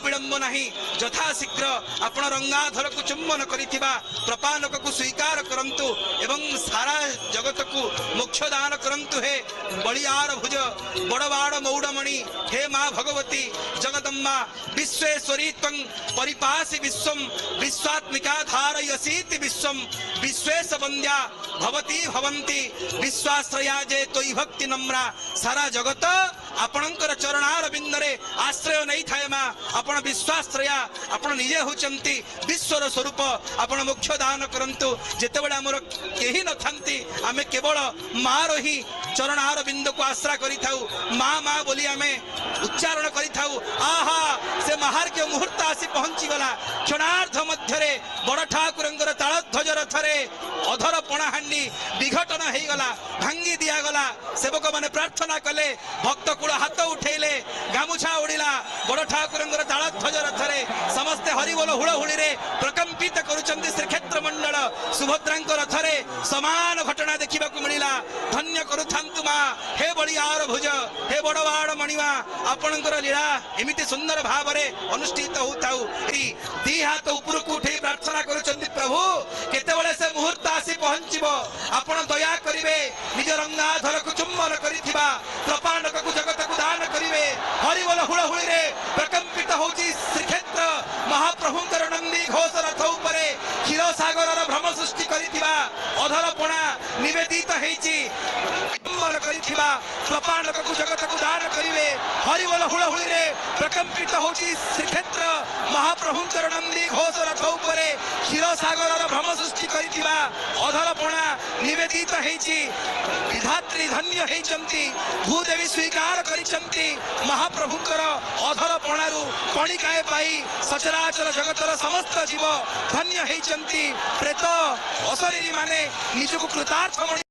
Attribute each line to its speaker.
Speaker 1: ବିଳମ୍ବ ନାହିଁ, ଯଥାଶୀଘ୍ର ଆପଣ ରଙ୍ଗାଧରକୁ ଚୁମ୍ବନ କରିଥିବା ପ୍ରପାନକକୁ ସ୍ୱୀକାର କରନ୍ତୁ ଏବଂ ସାରା ଜଗତକୁ ମୋକ୍ଷ ଦାନ କରନ୍ତୁ। ହେ ବଳିଆର ଭୁଜ ବଡ଼ବାଡ଼ ମୌଡ଼ମଣି, ହେ ମା ଭଗବତୀ ଜଗଦମ୍ବା, ବିଶ୍ୱେଶ୍ୱରୀ ତ୍ୱଂ ପରିପାସି ବିଶ୍ୱಂ ବିଶ୍ୱାତ୍ମିକା ଧାରୟସୀତି ବିଶ୍ୱಂ ବିଶ୍ୱେଶ ବନ୍ଦ୍ୟା ଭବତୀ ଭବନ୍ତି ବିଶ୍ୱାଶ୍ରୟା ଯେ ତୋଇ ଭକ୍ତି ନମ୍ରା। ସାରା ଜଗତ ଆପଣଙ୍କର ଚରଣାର ବିନ୍ଦରେ ଆଶ୍ରୟ ନେଇଥାଏ ମା। ଆପଣ ବିଶ୍ୱାଶ୍ରୟା, ଆପଣ ନିଜେ ହେଉଛନ୍ତି ବିଶ୍ୱର ସ୍ୱରୂପ। ଆପଣ ମୋକ୍ଷ ଦାନ କରନ୍ତୁ। ଯେତେବେଳେ ଆମର କେହି ନଥାନ୍ତି, ଆମେ କେବଳ ମାର ହିଁ ଚରଣାର ବିନ୍ଦୁକୁ ଆଶ୍ରା କରିଥାଉ, ମା ମା ବୋଲି ଆମେ ଉଚ୍ଚାରଣ କରିଥାଉ। ଆହା, ସେ ମହାର୍ଘ୍ୟ ମୁହୂର୍ତ୍ତ ଆସି ପହଞ୍ଚିଗଲା। କ୍ଷଣାର୍ଦ୍ଧ ମଧ୍ୟରେ ବଡ଼ ଠାକୁରଙ୍କର ତାଳଧ୍ୱଜ ରଥରେ ଅଧର ପଣାହାଣ୍ଡି ବିଘଟନ ହେଇଗଲା, ଭାଙ୍ଗି ଦିଆଗଲା। ସେବକମାନେ ପ୍ରାର୍ଥନା କଲେ, ଭକ୍ତ କୂଳ ହାତ ଉଠେଇଲେ, ଗାମୁଛା ଉଡ଼ିଲା। ବଡ଼ ଠାକୁରଙ୍କର ତାଳଧ୍ୱଜ ରଥରେ ସମସ୍ତେ ହରିବୋଲ ହୁଳହୁଳିରେ ପ୍ରକମ୍ପିତ କରୁଛନ୍ତି ଶ୍ରୀକ୍ଷେତ୍ର ମଣ୍ଡଳ। ସୁଭଦ୍ରାଙ୍କ ରଥରେ ସମାନ ଘଟଣା ଦେଖିବାକୁ ମିଳିଲା। ଧନ୍ୟ କରୁଥାନ୍ତୁ ମା। ହେ ବଳିଆର ଭୁଜ, ହେ ବଡ଼ବାଡ଼ ମଣିମା, ଆପଣଙ୍କର ଲୀଳା ଏମିତି ସୁନ୍ଦର ଭାବରେ ଅନୁଷ୍ଠିତ ହଉଥାଉ। ଏଇ ଦି ହାତ ଉପରକୁ ଉଠେଇ ପ୍ରାର୍ଥନା କରୁଛନ୍ତି, ପ୍ରଭୁ କେତେବେଳେ ସେ ମୁହୂର୍ତ୍ତ ଆସି ପହଞ୍ଚିବ, ଆପଣ ଦୟା କରିବେ, ନିଜ ରଙ୍ଗାଧରକୁ ଚୁମ୍ବନ କରିଥିବା ପ୍ରପାଣ୍ଡକକୁ ଜଗତକୁ ଦାନ କରିବେ। ହରିବୋଲ ହୁଳହୁଳିରେ ପ୍ରକମ୍ପିତ ହଉଛି ଶ୍ରୀକ୍ଷେତ୍ର। ମହାପ୍ରଭୁଙ୍କର ନନ୍ଦୀ ଘୋଷ ରଥ ଉପରେ କ୍ଷୀର ସାଗରର ଭ୍ରମ ସୃଷ୍ଟି କରିଥିବା ଅଧର ପଣା ନିବେଦିତ ହେଇଛି। ଚୁମ୍ବନ କରିଥିବା ପ୍ରପାଣ୍ଡକକୁ ଜଗତକୁ ଦାନ କରିବେ। ହରିବୋଲ ହୁଳହୁଳିରେ ପ୍ରକମ୍ପିତ ହଉଛି ଶ୍ରୀକ୍ଷେତ୍ର। ମହାପ୍ରଭୁଙ୍କର ନନ୍ଦୀ ଘୋଷ ରଥ ଉପରେ କ୍ଷୀର ସାଗରର ଭ୍ରମ ସୃଷ୍ଟି କରିଥିବା ଅଧର ପଣା ନିବେଦିତ ହେଇଛି। ବିଧାତ୍ରୀ ଧନ୍ୟ ହେଇଛନ୍ତି, ଭୂଦେବୀ ସ୍ୱୀକାର କରିଛନ୍ତି। ମହାପ୍ରଭୁଙ୍କର ଅଧର ପଣାରୁ କଣିକାଏ ପାଇ ସଚରାଚର ଜଗତର ସମସ୍ତ ଜୀବ ଧନ୍ୟ ହେଇଛନ୍ତି। ପ୍ରେତ ଅଶରୀରୀ ମାନେ ନିଜକୁ କୃତାର୍ଥ ମଣି